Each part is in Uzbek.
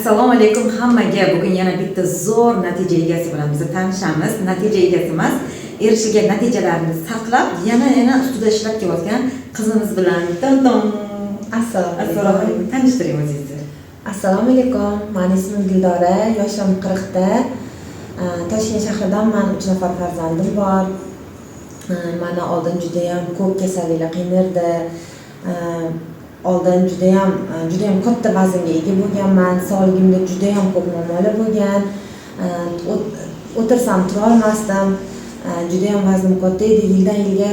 Assalomu alaykum hammaga. Bugun yana bitta zo'r natija egasi bilan biz tanishamiz. Natija egasi emas, erishilgan natijalarni saqlab, yana yana ustida ishlab kelayotgan qizimiz bilan. Ton ton. Assalomu Assalomu alaykum. alaykum. Tanishtiring o'zingizni. Assalomu alaykum. Mani ismim Dildora, yoshim 40 da. Toshkent shahridan man, 3 nafar farzandim bor. Mani oldin judayam ko'p kasalliklar qiynardi. Oldin judayam katta vaznga ega bo'lganman. Sog'ligimda judayam ko'p muammolar bo'lgan. O'tirsam turolmasdim. Judayam vaznim katta edi. Yildan yilga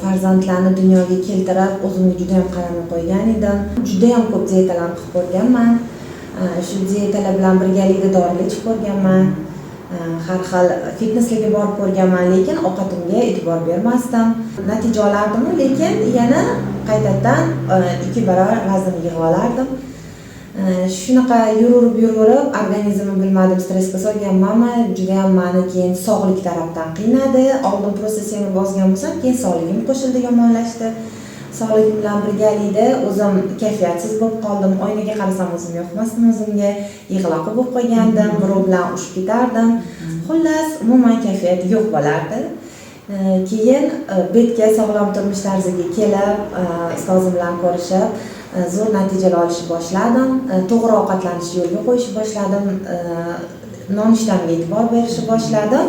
farzandlarni dunyoga keltirib, o'zimga judayam qaramay qo'ygan edim. Judayam ko'p dietalarni qilib ko'rganman. Shu dietalar bilan birgalikda dorilar ichib ko'rganman. Har xil fitneslarga borib ko'rganman, lekin ovqatimga e'tibor bermasdim. Natija olardim, lekin yana qaytadan 2 barobar vaznimni yig'ib olardim. Shunaqa yuraverib yuraverib organizmimni, bilmadim, stressga solganmanmi, judayam mani keyin sog'lik tarafdan qiynadi. Oldin просто semirib ozgan bo'lsam, keyin sog'ligim qo'shildi, yomonlashdi. Sog'ligim bilan birgalikda o'zim kayfiyatsiz bo'lib qoldim. Oynaga qarasam, o'zim yoqmasdim o'zimga, yig'loqi bo'lib qolgandim, birov bilan urushib ketardim. Xullas, umuman kayfiyat yo'q bo'lardi. Keyin betga, sog'lom turmush tarziga kelib, ustozim bilan ko'rishib, zo'r natijalar olishni boshladim. To'g'ri ovqatlanishni yo'lga qo'yishni boshladim. Nonushtamga e'tibor berishni boshladim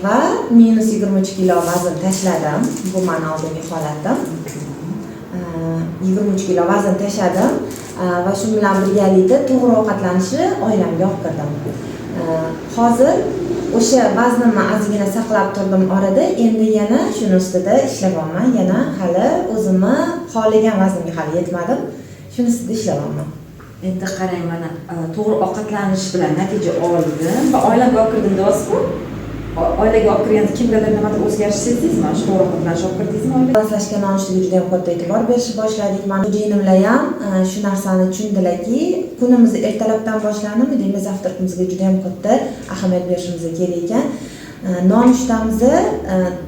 va minus 23 kilo vazn tashladim. Bu mani oldingi holatim. 23 kilo vazn tashladim va shu bilan birgalikda to'g'ri ovqatlanishni oilamga olib kirdim. Hozir o'sha vaznimni ozgina saqlab turdim orada, endi yana shuni ustida ishlayapman. Yana hali o'zimni xohlagan vaznimga hali yetmadim. Shuni ustida ishlayapman. Endi qarang, mana to'g'ri ovqatlanish bilan natija oldim va oilamga olib kirdim deyapsiz-ku. Oilaga olib kirganda kimdadir nimadir o'zgarish sezdingizmi? Shu to'g'ri ovqatlanish olib kirdingizmi oilaga? Balanslashgan nonushtaga juda ham katta e'tibor berishni boshladik. Mani xo'jayinimlar ham shu narsani tushundilarki, kunimiz ertalabdan boshlandimi, demak, завтрак imizga juda ham katta ahamiyat berishimiz kerak ekan. Nonushtamizni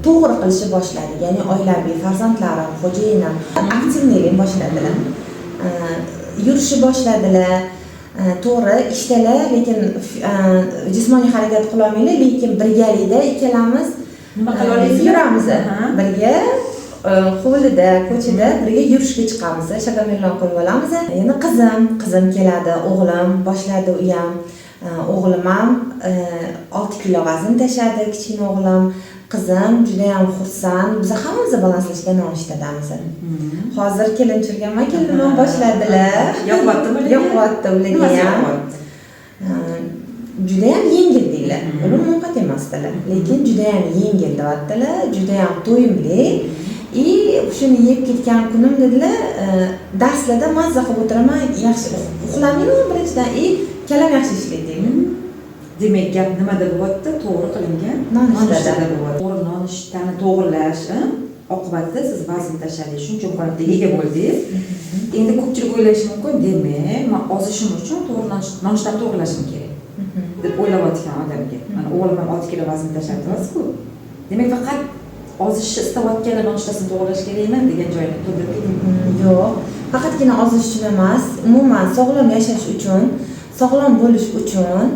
to'g'ri qilishni boshladik. Ya'ni oilaviy farzandlarim, xo'jayinim активный lik boshladilar. Yurishni boshladilar. To'g'ri, ishdalar, lekin jismoniy harakat qilolmaylar, lekin birgalikda ikkalamiz Nima qila olasizlar? Yuramiz. Birga hovlida, ko'chada birga yurishga chiqamiz. Шагомер qo'yib olamiz. Endi qizim keladi, o'g'lim boshladi u ham. O'g'lim ham 6 kilo vazn tashladi, kichkina o'g'lim. Qizim juda ham xursand. Biz hammamiz balanslashgan nonushtadamiz. Hozir kelin tushirganman, kelinim ham boshladilar. Yoqyaptimi ularga? Yoqyapti ularga Nimasi ham. yoqyapti? Judayam yengil deydilar. Ular ovqat emasdilar, lekin judayam yengil deyaptilar, judayam to'yimli. И shuni yeb ketgan kunim, dedilar, darslarda mazza qilib o'tiraman, yaxshi uxlamayman birinchidan, и kallam yaxshi ishlaydi deydi. Demak, gap nimada bo'lyapti? To'g'ri qilingan Nonushtada. Nonushtada bo'lyapti. To'g'ri nonushtani to'g'irlash oqibatida siz vazn tashladingiz, shuncha holatga ega bo'ldingiz. Endi ko'pchilik o'ylashi mumkin, demak, man ozishim uchun to'g'ri nonushtani to'g'irlashim kerak deb o'ylayotgan odamga. Mana o'g'lim ham 6 kilo vazn tashladi deyapsiz-ku. Demak, faqat ozishni istayotganlar nonushtasini to'g'irlash kerakmi degan joyini to'ldirib keting. Yo'q, faqatgina ozish uchun emas, umuman sog'lom yashash uchun, sog'lom bo'lish uchun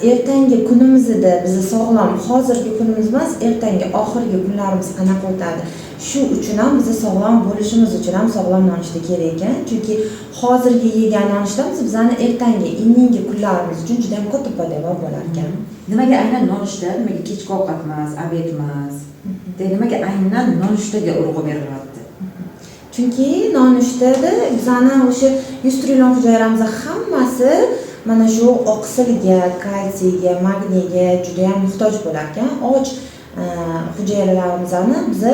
ertangi kunimizda bizni sog'lom, hozirgi kunimiz emas, ertangi oxirgi kunlarimiz qanaqa o'tadi, shu uchun ham, biza sog'lom bo'lishimiz uchun ham sog'lom nonushta kerak ekan. Chunki hozirgi yegan nonushtamiz bizani ertangi, indingi kunlarimiz uchun juda ham katta poydevor bo'lar ekan. Nimaga aynan nonushta? Nimaga kechki ovqat emas, обед emas? Nimaga aynan nonushtaga urg'u berilyapti? Chunki nonushtada bizani o'sha 100 trillion hujayramiz hammasi mana shu oqsilga, kalsiyga, magniyga judayam muhtoj bo'lar ekan. Och hujayralarimizni biza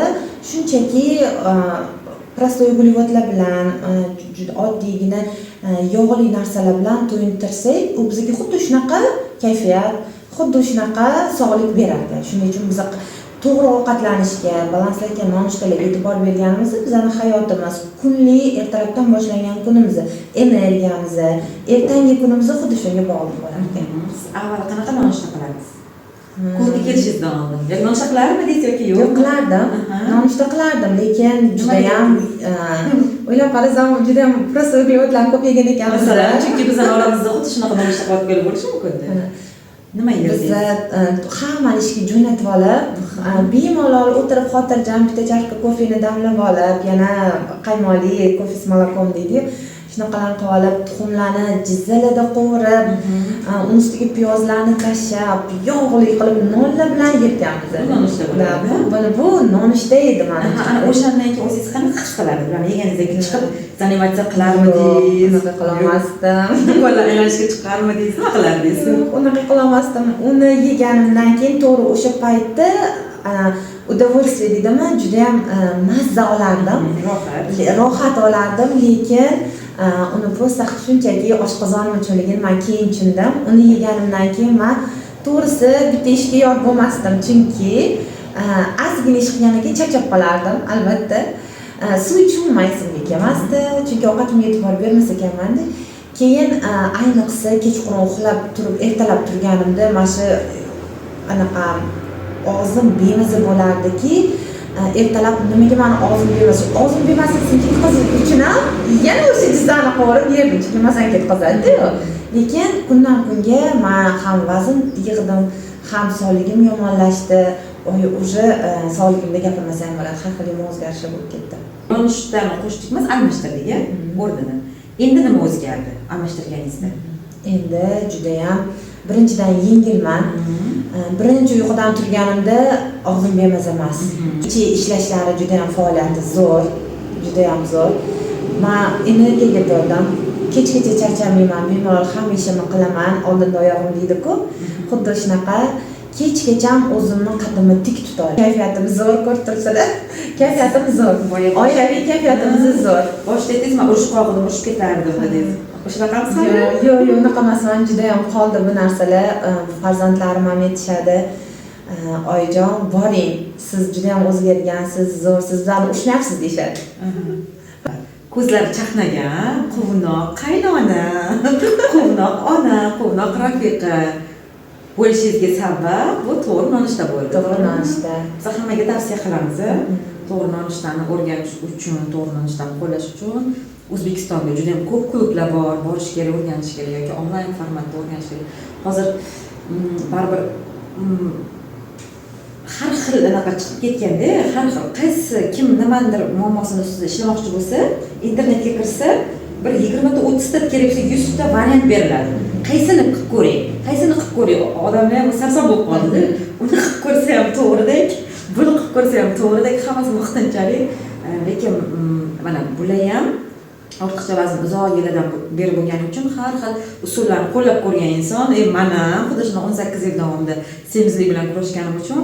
shunchaki простой углевод lar bilan, juda oddiygina yog'li narsalar bilan to'yintirsak, u bizga xuddi shunaqa kayfiyat, xuddi shunaqa sog'lik berar ekan. Shuning uchun biz to'g'ri ovqatlanishga, balanslangan nonushtalarga e'tibor berganimizda bizani hayotimiz, kunlik ertalabdan boshlangan kunimiz, energiyamiz, ertangi kunimiz xuddi shunga bog'liq bo'lar ekan. Siz avval qanaqa nonushta qilardingiz? Klubga kelishingizdan oldin yoki nonushta qilarmidingiz yoki yo'q? Yo'q, qilardim. Nonushta qilardim, lekin judayam O'ylab qarasam, judayam просто углевод larni ko'p yegan ekanmiz. Masalan, chunki bizani oramizda xuddi shunaqa nonushta qilayotganlar bo'lishi mumkin-da. Nima yerdingiz? Biza hammani ishga jo'natib olib, bemalol o'tirib, xotirjam bitta чашка kofeni damlab olib, yana qaymoqli кофе с молоком deydiyu, shunaqalarni qilib olib, tuxumlarni jizzalada qovurib, uni ustiga piyozlarni tashlab, yog'li qilib, nonlar bilan yerganmiz. Bu nonushta Да, bo'ladi. bu nonushta edi manimcha. Ana o'shandan keyin o'zingiz qanaqa his qilardingiz? Ularni yeganingizdan keyin chiqib заниматься Yo'q, qilarmidingiz? unaqa qilolmasdim. Do'konlar aylanishga chiqarmidingiz? Nima qilardingiz? Yo'q, unaqa qilolmasdim. Uni yeganimdan keyin, to'g'ri, o'sha paytda удовольствие deydimi, judayam mazza olardim. Rohat. Rohat olardim, lekin uni просто shunchaki oshqozonim uchunligini man keyin tushundim. Uni yeganimdan keyin man, to'g'risi, bitta ishga yor bo'lmasdim, chunki ozgina ish qilgandan keyin charchab qolardim albatta. Suv ichish umuman esimga kelmasdi, chunki ovqatimga e'tibor bermas ekanmanda. Keyin ayniqsa kechqurun uxlab turib, ertalab turganimda mana shu anaqa og'zim bemaza bo'lardiki, ertalab nimaga mani og'zim bemaza, og'zim bemazasini ketkazish uchun ham yana o'sha jizzani qovurib yerdim, chunki mazang ketkazadiyu. Lekin kundan kunga man ham vazn yig'dim, ham sog'ligim yomonlashdi. Oy, уже sog'ligimda gapirmasa ham bo'ladi, har xil yomon o'zgarishlar bo'lib ketdi. Nonushtani qo'shdik emas, almashtirdik a o'rnini. Endi nima o'zgardi almashtirganingizda? Endi judayam, birinchidan, yengilman. Birinchi uyqudan turganimda og'zim bemaza emas. Ichi ishlashlari judayam, faoliyati zo'r, judayam zo'r. Man energiyaga to'ldim, kechgacha charchamayman, bemalol hamma ishimni qilaman. Oldinda oyog'im deydiku, xuddi shunaqa kechgacham o'zimni qaddimni tik tuta olaman. Kayfiyatim zo'r, ko'rib turibsizlar, kayfiyatim zo'r. Oilaviy kayfiyatimiz zo'r. Boshida aytdingiz, man urushib qoldim, urushib ketardim dedingiz. O'shanaqamisiz hali? Yo'q, unaqa emasman, judayam qoldi bu narsalar. Farzandlarim ham aytishadi: "Oyijon, boring, siz judayam o'zgargansiz, zo'r, siz bizlarni urishmayapsiz", deyishadi. Ko'zlari chaqnagan quvnoq qaynona, quvnoq ona, quvnoq rafiqa bo'lishingizga sabab bu to'g'ri nonushta bo'ldi. To'g'ri nonushta. Biz hammaga tavsiya qilamiz, to'g'ri nonushtani o'rganish uchun, to'g'ri nonushtani qo'llash uchun O'zbekistonda juda yam ko'p klublar bor, borish kerak, o'rganish kerak yoki onlayn formatda o'rganish kerak. Hozir baribir har xil anaqa chiqib ketganda, har xil, qaysi kim nimanidir muammosini ustida ishlamoqchi bo'lsa, internetga kirsa, bir 20 ta, 30 ta, kerak bo'lsa 100 ta variant beriladi. Qaysini qilib ko'ring, qaysini qilib ko'ring, odamlar ham sarson bo'lib qoldida. Uni qilib ko'rsa ham to'g'ridek, buni qilib ko'rsa ham to'g'ridek, hammasi vaqtinchalik. Lekin mana bular ham ortiqcha vazn uzoq yillardan beri bo'lgani uchun har xil usullarni qo'llab ko'rgan inson. Man ham xuddi shunaqa 18 yil davomida semizlik bilan kurashganim uchun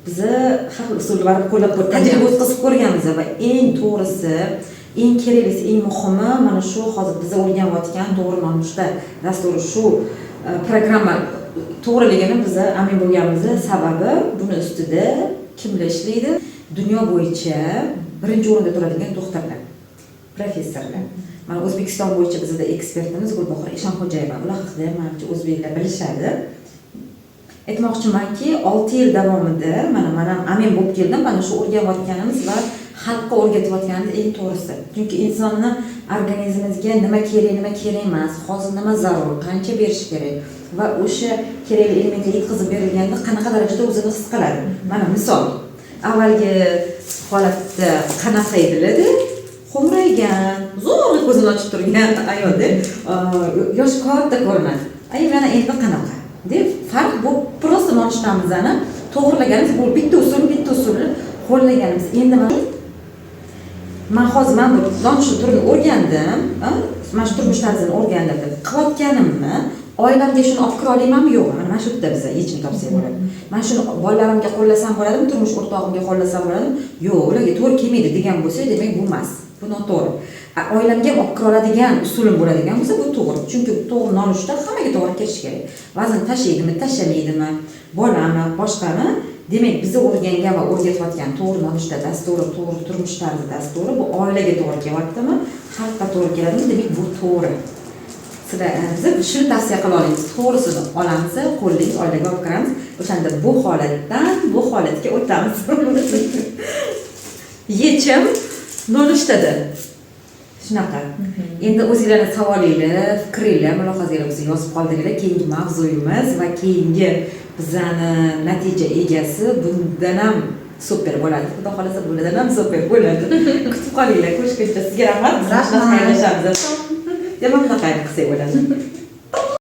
biza har xil usulni baribir qo'llab ko'r, tajriba o'tkazib ko'rganmiz va eng to'g'risi, eng keraklisi, eng muhimi mana shu hozir biza o'rganayotgan to'g'ri nonushta dasturi, shu programma to'g'riligini biza amin bo'lganimizni sababi buni ustida kimlar ishlaydi? Dunyo bo'yicha birinchi o'rinda turadigan doktorlar, professorlar. Mana O'zbekiston bo'yicha bizada ekspertimiz Gulbahor Eshonxo'jayeva. Ular haqida ham manimcha o'zbeklar bilishadi. Aytmoqchimanki, 6 yil davomida mana man ham amin bo'lib keldim mana shu o'rganayotganimiz va xalqqa o'rgatayotganimiz eng to'g'risi, chunki insonni organizmimizga nima kerak, nima kerak emas, hozir nima zarur, qancha berish kerak va o'sha kerakli elementlar yetkazib berilganda qanaqa darajada o'zini his qiladi. Mana misol, avvalgi holatda qanaqa edilarda, xo'mraygan, zo'rg'a ko'zini ochib turgan ayolda, yoshi katta ko'rinadi. Ay, mana endi qanaqa deb farq bu просто nonushtamizni to'g'irlaganimiz, bu bitta usul, bitta usulni qo'llaganimiz. Endi man hozir mana bu nonushta turini o'rgandim, mana shu turmush tarzini o'rgandim deb qilayotganimni oilamga shuni olib kira olamanmi, yo'qmi? Mana shu yerda biza yechim topsak bo'ladi. Man shuni bolalarimga qo'llasam bo'ladimi, turmush o'rtog'imga qo'llasam bo'ladimi? Yo'q, ularga to'g'ri kelmaydi degan bo'lsa, demak bu emas, bu noto'g'ri. Oilamga ham olib kira oladigan usulim bo'ladigan bo'lsa, bu to'g'ri, chunki to'g'ri nonushta hammaga to'g'ri kelishi kerak. Vazn tashlaydimi, tashlamaydimi, bolami, boshqami, demak biza o'rgangan va o'rgatayotgan to'g'ri nonushta dasturi, to'g'ri turmush tarzi dasturi bu oilaga to'g'ri kelyaptimi, xalqqa to'g'ri keladimi, demak bu to'g'ri. Sizlar, biz shuni tavsiya qila olamiz: to'g'risini olamiz, qo'llaymiz, oilaga olib kiramiz, o'shanda bu holatdan bu holatga o'tamiz. Yechim nonushtada. Shunaqa. Endi o'zinglarni savolinglar, fikringlar, mulohazanglar bo'lsa, yozib qoldiringlar. Keyingi mavzuyimiz va keyingi bizani natija egasi bundan ham super bo'ladi, Xudo xohlasa, bundan ham super bo'ladi. Kutib qolinglar. Ko'rishguncha sizga rahmat. Biz Rahmat. xayrlashamiz. Demak, bunaqa qilsak bo'ladi.